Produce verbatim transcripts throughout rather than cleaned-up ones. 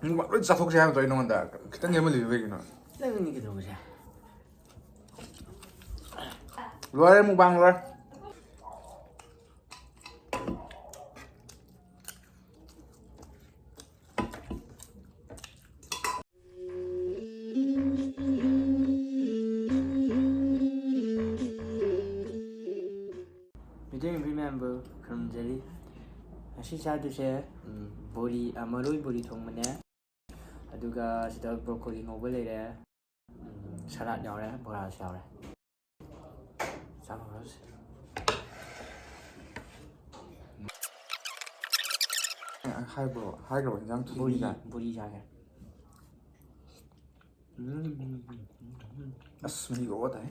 Mukbang ꯂꯣꯏ ꯆꯥꯊꯣꯛꯁꯦ ꯍꯥꯏꯕ ꯅꯠꯇ꯭ꯔꯣ ꯑꯩ ꯅꯉꯣꯟꯗ? ꯈꯤꯇꯪ ꯂꯦꯝꯍꯜꯂꯤꯕ ꯀꯩꯒꯤꯅꯣ? ꯅꯪꯅꯤ ꯀꯩꯗꯧꯕꯁꯦ? ꯂꯣꯏꯔꯦ, ꯃꯨꯛꯕꯥꯡ ꯂꯣꯏꯔꯦ꯫ ꯃꯤꯇꯩ ꯅꯨꯄꯤ ꯃꯌꯥꯝꯕꯨ ꯈꯨꯔꯨꯝꯖꯔꯤ꯫ ꯉꯁꯤ ꯆꯥꯗꯣꯏꯁꯦ, ꯎꯝ, ꯕꯣꯔꯤ, ꯑ, ꯃꯔꯣꯏ ꯕꯣꯔꯤ ꯊꯣꯡꯕꯅꯦ꯫ ꯑꯗꯨꯒ ꯁꯤꯗ ꯕ꯭ꯔꯣꯀꯣꯂꯤ ꯉꯧꯕ ꯂꯩꯔꯦ꯫ ꯎꯝ, ꯁꯂꯥꯗ ꯌꯥꯎꯔꯦ, ꯕꯣꯔꯥꯁꯨ ꯌꯥꯎꯔꯦ꯫ ꯆꯥꯔꯨꯔꯁꯤ꯫ ꯍꯥꯏꯕ꯭ꯔꯣ? ꯍꯥꯏꯈ꯭ꯔꯕ ꯏꯟꯖꯥꯡ ꯕꯣꯔꯤ, ꯊꯣꯡꯕꯤꯗ? ꯕꯣꯔꯤ ꯆꯥꯒꯦ꯫ ꯎꯝ, ꯎꯝ, ꯎꯝ, ꯎꯝ, ꯎꯝ꯫ ꯑꯁ, ꯃꯍꯤ ꯒ꯭ꯔꯣ ꯒ꯭ꯔꯣ ꯇꯥꯏ꯫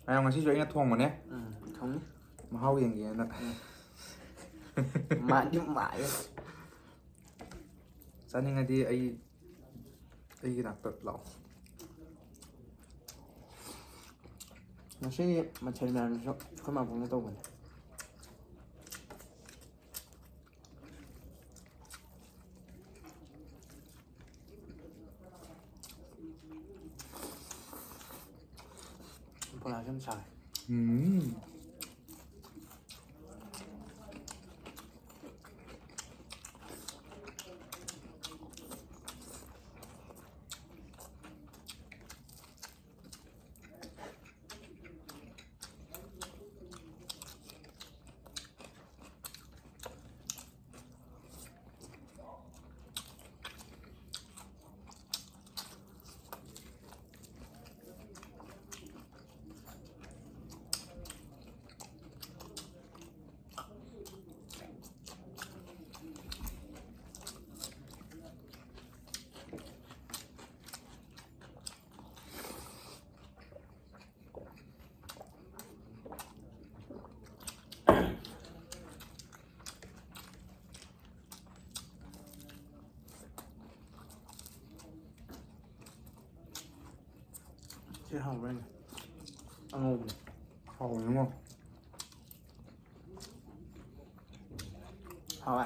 ꯃꯌꯥꯝ, ꯉꯁꯤꯁꯨ ꯑꯩꯅ ꯊꯣꯡꯕꯅꯦ꯫ ꯎꯝ, ꯊꯣꯡꯅꯤ꯫ ꯃꯍꯥꯎ ꯌꯦꯡꯒꯦꯅ꯫ ꯃꯥꯗꯤ ꯃꯥꯜꯂꯦ꯫ ꯆꯥꯅꯤꯡꯉꯗꯤ ꯑꯩ, ꯑꯩꯒꯤ ꯅꯥꯛꯇ ꯂꯥꯛꯑꯣ꯫ ꯉꯁꯤꯒꯤ ꯃꯊꯦꯜ ꯃꯌꯥꯝꯁꯤꯁꯨ ꯑꯩꯈꯣꯏ ꯃꯥꯕꯣꯛꯅ ꯇꯧꯕꯅꯦ꯫ ꯕꯣꯔꯥꯁꯦ ꯌꯥꯝ ꯁꯥꯏ꯫ ꯎꯝ꯫ ꯁꯤ ꯍꯥꯎꯕ꯭ꯔꯥ ꯌꯦꯡꯒꯦ꯫ ꯑꯉꯧꯕꯅꯦ꯫ ꯍꯥꯎꯕꯅꯤꯉꯣ꯫ ꯍꯥꯎꯋꯦ꯫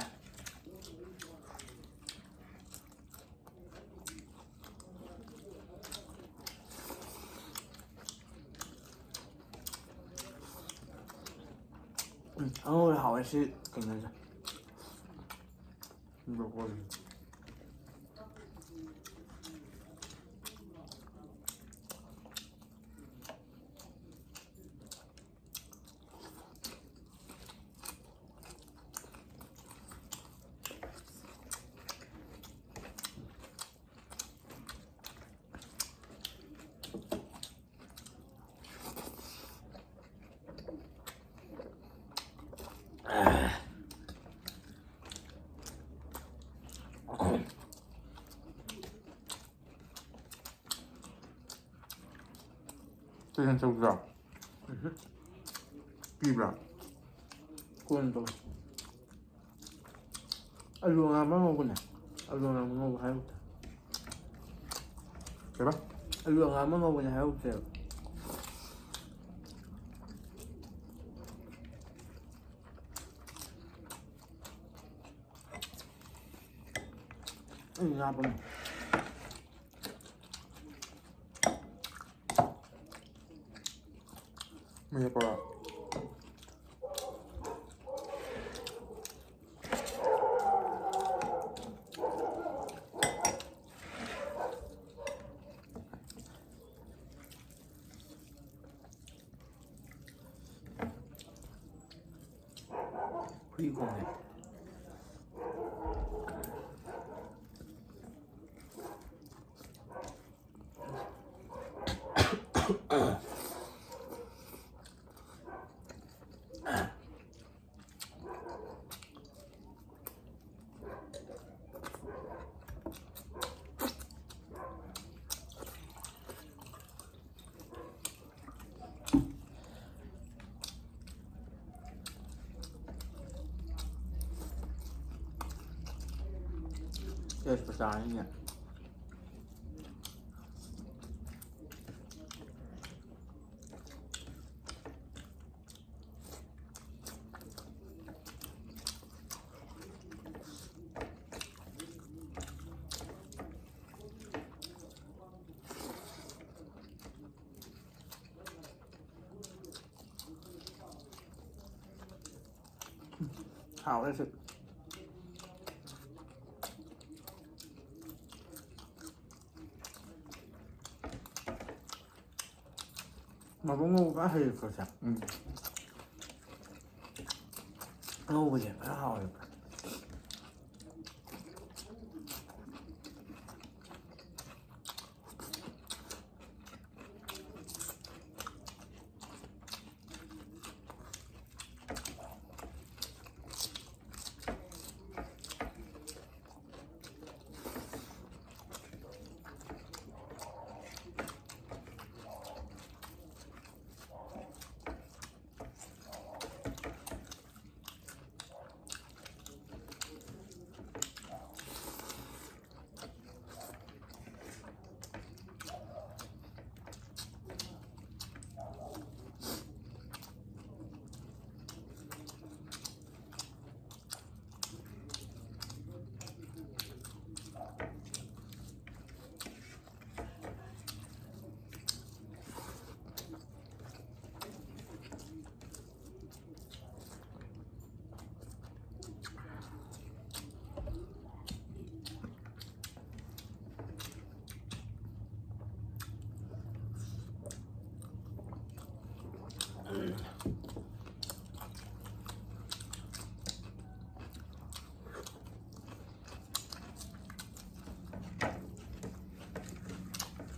ꯎꯝ, ꯑꯉꯧꯕ ꯍꯥꯎꯋꯦ ꯁꯤ ꯀꯩꯅꯣꯁꯦ꯫ Broccoli꯫ ꯀꯩ ꯍꯦꯟ ꯇꯧꯗ꯭ꯔꯣ? ꯄꯤꯕ꯭ꯔꯥ? ꯀꯣꯟꯅ ꯇꯧ꯫ ꯑꯂꯨ ꯑꯉꯥꯡꯕ ꯉꯧꯕꯅꯦ꯫ ꯑꯂꯨ ꯑꯉꯥꯡꯕ ꯉꯧꯕ ꯍꯥꯏꯕꯗ꯫ ꯀꯩꯕ? ꯑꯂꯨ ꯑꯉꯥꯡꯕ ꯉꯧꯕꯅꯦ ꯍꯥꯏꯍꯧꯗ꯭ꯔꯦꯕ꯫ ꯑꯩ ꯉꯥ ꯄꯨꯝ-꯫ ꯃꯦꯠꯄ꯭ꯔꯣ? ꯍꯨꯏ ꯈꯣꯡꯉꯦ꯫ ꯇꯦꯖꯄꯇꯥꯅꯤꯅꯦ꯫ ꯍꯥꯎꯔꯦ ꯁꯤ꯫ ꯃꯔꯨ ꯉꯧꯕ ꯍꯩꯔꯛꯄꯁꯦ꯫ ꯎꯝ꯫ ꯉꯧꯕꯁꯦ ꯈꯔ ꯍꯥꯎꯋꯦꯕ꯫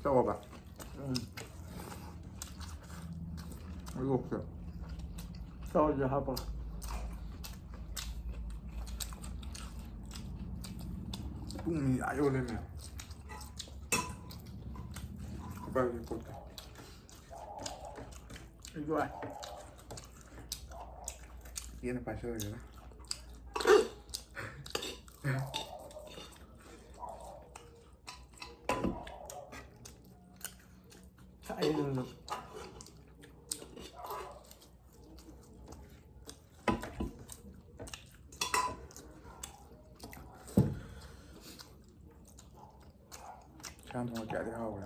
ꯆꯥꯎꯑꯣꯕ꯫ ꯎꯝ꯫ ꯑꯩ ꯑꯣꯛꯁꯦ꯫ ꯆꯥꯎꯁꯦ ꯍꯥꯞꯄꯒ꯫ ꯄꯨꯡ ꯑꯅꯤ ꯑꯥ ꯌꯧ ꯂꯩꯔꯝꯃꯦ꯫ ꯎꯄꯥꯏ ꯂꯩꯄꯣꯠꯇꯦ꯫ ꯑꯩꯁꯨ ꯍꯥꯏ꯫ ꯌꯦꯟꯅ ꯄꯥꯏꯁꯜꯂꯒꯦꯗ꯫ ꯊꯥꯏꯅ ꯁꯟ ꯊꯣꯡꯕ ꯀꯌꯥꯗꯤ ꯍꯥꯎꯈ꯭ꯔꯦ꯫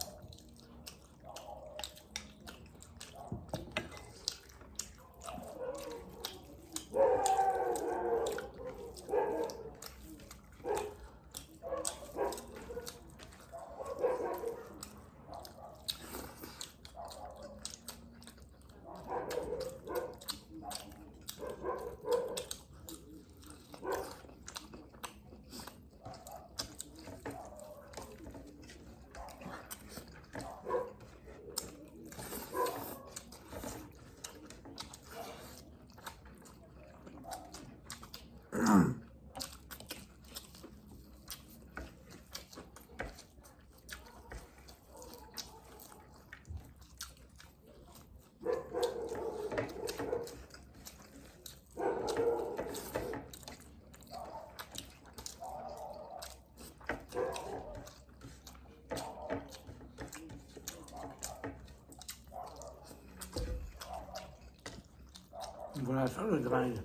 ꯕꯣꯔꯥ ꯁꯨꯛꯂꯣꯏ ꯂꯣꯏꯗꯕ ꯍꯥꯏꯅꯦ꯫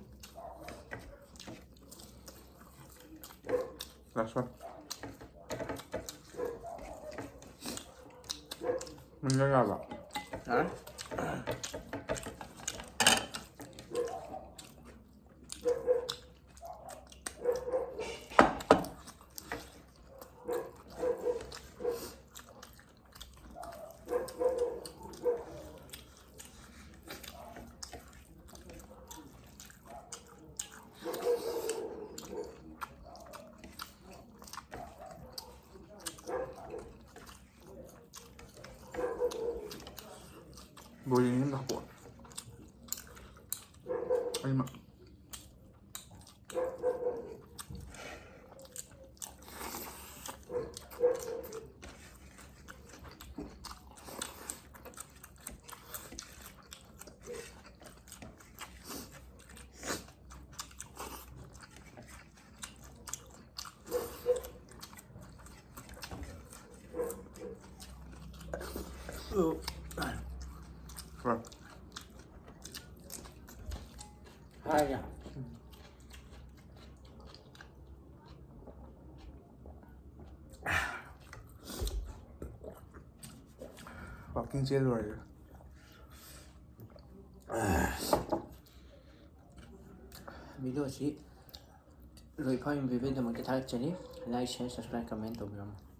Last one. ꯃꯨꯟꯖꯟ ꯌꯥꯕ꯫ ꯌꯥꯔꯦ꯫ ꯕꯣꯔꯤꯅꯤ ꯑꯝꯇ ꯍꯥꯞꯄꯛꯑꯣ꯫ ꯑꯩꯃ꯫ ꯍꯣꯏ꯫ ꯍꯥꯏꯒꯦ꯫ Walking ꯆꯦꯜꯂꯨꯔꯁꯤꯔ? Video ꯑꯁꯤ ꯂꯣꯏꯐꯥꯎ ꯌꯦꯡꯕꯤꯕꯒꯤꯗꯃꯛꯇ ꯊꯥꯒꯠꯆꯔꯤ꯫ Like, share, subscribe, comment ꯇꯧꯕꯤꯔꯝꯃꯨ꯫